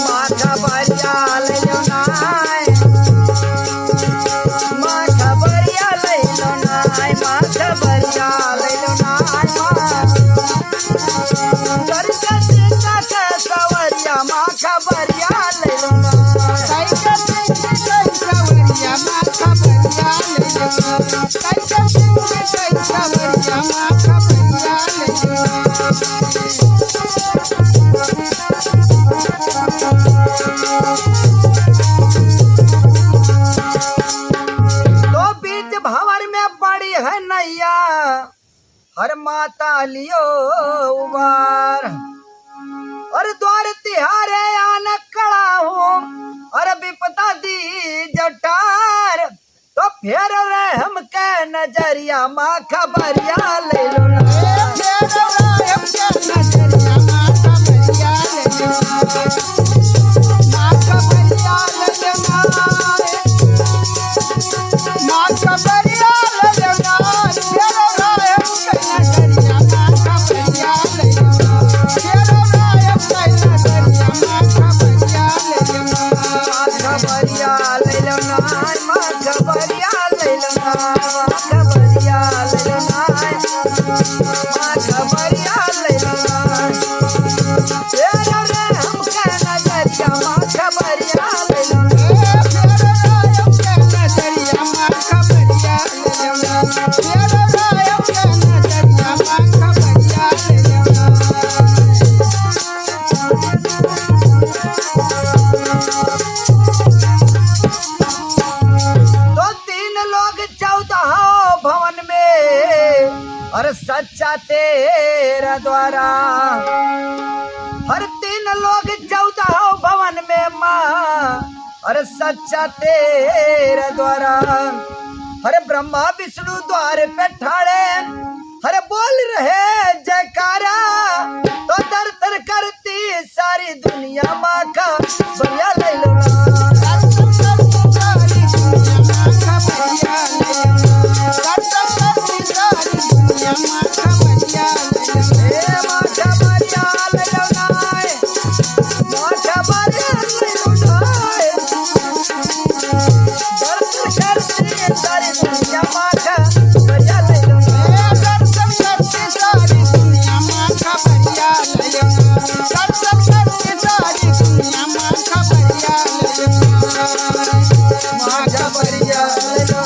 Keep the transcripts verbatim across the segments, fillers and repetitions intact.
माँ खबरिया लइलो नाय, माँ खबरिया लइलो नाय, माँ खबरिया लइलो नाय, माँ। करके सीता के सवरिया, माँ खबरिया लइलो नाय। कैसे कैसे कैसे सवरिया, माँ खबरिया लइलो नाय। कैसे कैसे कैसे सवरिया, माँ खबरिया लइलो नाय। तो बीच भंवर में पड़ी है नैया, हर माता लियो उबार। और द्वार तिहारे आन कड़ा हूँ, और विपदा दी जटार। तो फेर रे हमके नजरिया, माँ खबरिया लइलो ना। फेर रे हमके नजरिया, माँ खबरिया लइलो ना। माँ खबरिया लइलो ना। माँ खबरिया लइलो ना। फेर रे हमके नजरिया, माँ खबरिया लइलो ना। फेर रे हमके नजरिया, माँ खबरिया लइलो ना। माँ खबरिया लइलो ना। माँ खबरिया लइलो ना, माँ खबरिया लइलो ना, माँ खबरिया लइलो ना। फेर रे हमके नजरिया, माँ खबरिया लइलो ना। फेर रे हमके नजरिया, माँ खबरिया लइलो ना। फेर रे हमके नजरिया, माँ खबरिया लइलो ना। तो तीन लोग चौदह भवन में, और सच्चा तेरा द्वारा। हर तीन लोग चौदह भवन में माँ, और सच्चा तेरा द्वारा। हर ब्रह्मा विष्णु द्वार पे ठाड़े, हर बोल रहे जयकारा। तो दर्शन करती सारी दुनिया, माँ खबरिया लइलो ना। दर्शन करती सारी दुनिया, माँ खबरिया लइलो ना। दर्शन करती सारी दुनिया, माँ खबरिया लइलो ना। ए माँ खबरिया लइलो ना। माँ खबरिया लइलो ना। दर्शन करती सारी दुनिया, माँ खबरिया लइलो ना। ए दर्शन करती सारी दुनिया, माँ खबरिया लइलो ना। दर्शन करती सारी दुनिया, माँ खबरिया लइलो ना। माँ खबरिया लइलो।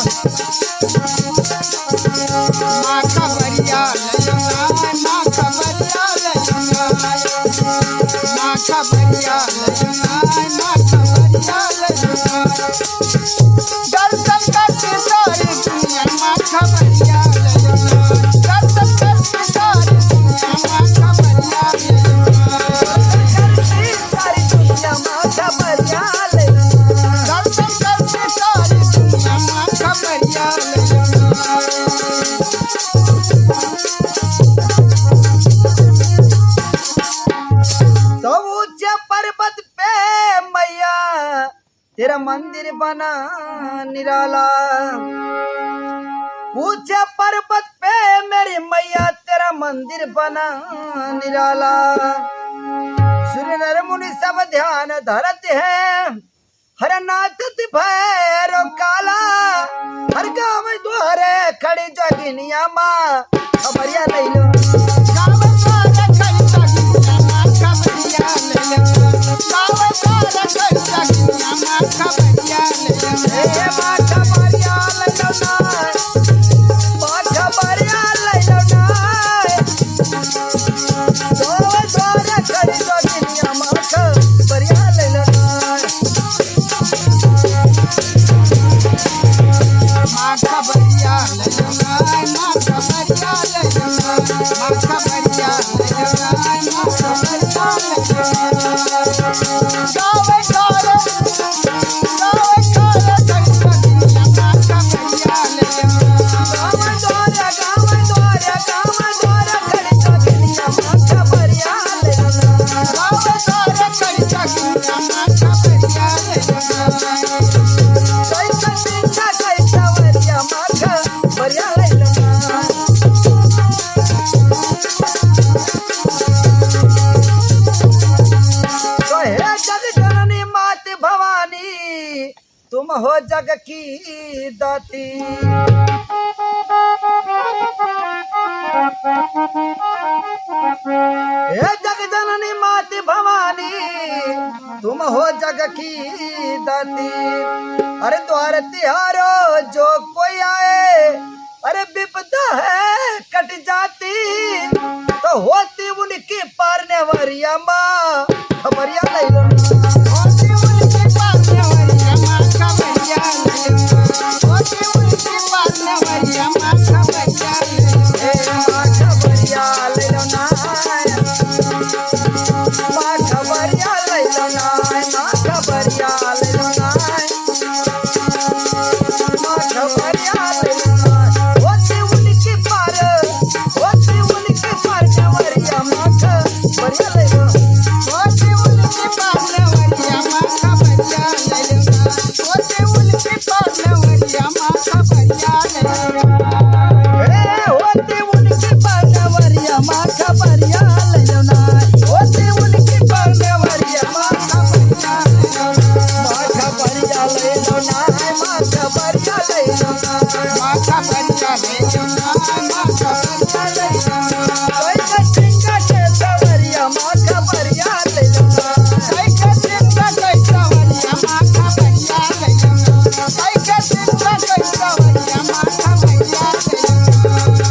माँ खबरिया लइलो ना, माँ खबरिया लइलो ना। माँ खबरिया लइलो ना, माँ खबरिया लइलो ना। दर्शन करती सारी दुनिया, माँ खबरिया लइलो ना। दर्शन करती सारी दुनिया, माँ खबरिया लइलो ना। दर्शन करती सारी दुनिया, माँ खबरिया लइलो ना। दर्शन करती सारी दुनिया, माँ खबरिया लइलो ना। तो ऊंचे पर्वत पे मैया तेरा मंदिर बना निराला। ऊंचे पर्वत पे मेरी मैया तेरा मंदिर बना निराला। सुर नर मुनि सब ध्यान धरत हैं, हर नाचत भैरव काला। हर गाँव द्वारे खड़ी जोगिनिया माँ खबरिया लइलो। गाँव द्वारे खड़ी जोगिनिया माँ खबरिया लइलो। गाँव द्वारे खड़ी जोगिनिया माँ खबरिया लइलो। ए माँ खबरिया लइलो ना। माँ खबरिया लइलो ना। गाँव द्वारे खड़ी जोगिनिया माँ खबरिया लइलो ना। माँ खबरिया लइलो ना, माँ खबरिया लइलो ना, माँ हो जग की दाती। हे जग जननी मात भवानी, तुम हो जग की दाती। अरे द्वार तिहारो जो कोई आए, अरे विपदा है कट जाती, तो होती उनकी पार नेवरिया माँ खबरिया लैलो। होती उनकी पार नेवरिया माँ खबरिया लैलो। होती उनकी पार नेवरिया माँ खबरिया लैलो। ए माँ खबरिया लैलो ना। माँ खबरिया लैलो ना, माँ खबरिया लैलो ना। माँ खबरिया लैलो ना, होती उनकी पार, होती उनकी पार नेवरिया माँ खबरिया लैलो। होती उनकी पार नेवरिया माँ खबरिया लैलो ना। होती उनकी पार नेवरिया माँ खबरिया लैलो ना। ए, होती उनकी पार नेवरिया माँ खबरिया लैलो ना। होती उनकी पार नेवरिया माँ खबरिया लैलो ना। माँ खबरिया लैलो ना, माँ खबरिया लैलो ना। माँ खबरिया लैलो ना, माँ खबरिया लैलो ना। कोई का चिंता के सवरिया माँ खबरिया लैलो ना। कोई का चिंता के सवरिया माँ खबरिया लैलो ना। कोई का चिंता के सवरिया माँ खबरिया लैलो ना।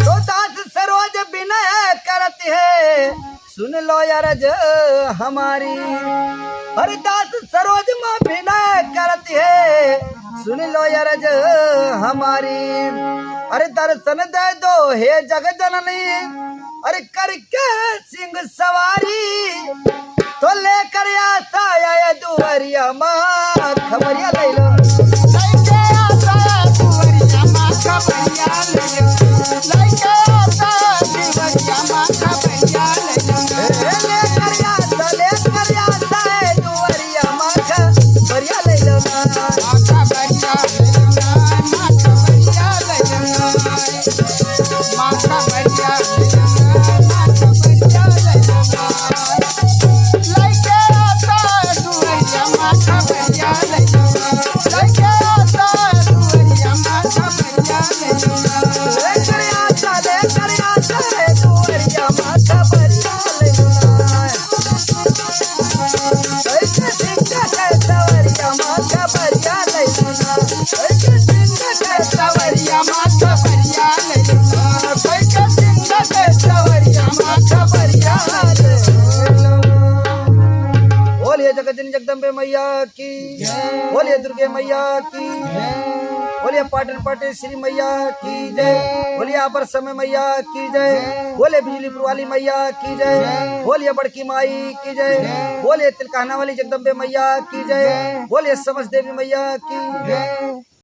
तो दास सरोज विनय करत है, सुन लो अरज हमारी। अरे दास सरोज माँ विनय करत है, सुन लो अरज हमारी। अरे दर्शन दे दो हे जग जननी, अरे करके सिंह सवारी। तो लेकर आता आए दुवरिया माँ खबरिया लैलो। लेके आता दुवरिया माँ खबरिया लैलो। लेके आता दुवरिया माँ खबरिया लैलो। ए, लेकर आता, लेकर आता है दुवरिया माँ खबरिया लैलो ना। माँ खबरिया लैलो ना, माँ खबरिया लैलो ना। माँ खबरिया लैलो ना, माँ खबरिया लैलो ना। लइके आता दुवरिया माँ खबरिया लइके, लइके आता दुवरिया माँ खबरिया लइके। लेकर आता, लेकर आता है दुवरिया माँ खबरिया लइके। लइके सिंगा के सवरिया माँ खबरिया लइके। लइके सिंगा के सवरिया माँ खबरिया लइके। लइके सिंगा के सवरिया माँ खबरिया लइके। बोलिए जगत जननी जगदम्बे मैया की जय। बोलिए दुर्गे मैया की जय। बोलिए पाटन पाटेश्वरी मैया की जय। जय। बोलिए अपर समय मैया की जय। जय। बोलिए बिजलीपुर वाली मैया की जय। जय। बोलिए बड़की माई की जय। जय। बोलिए तिलकहना वाली जगदम्बे मैया की जय। जय। बोलिए समस्त देवी मैया की जय।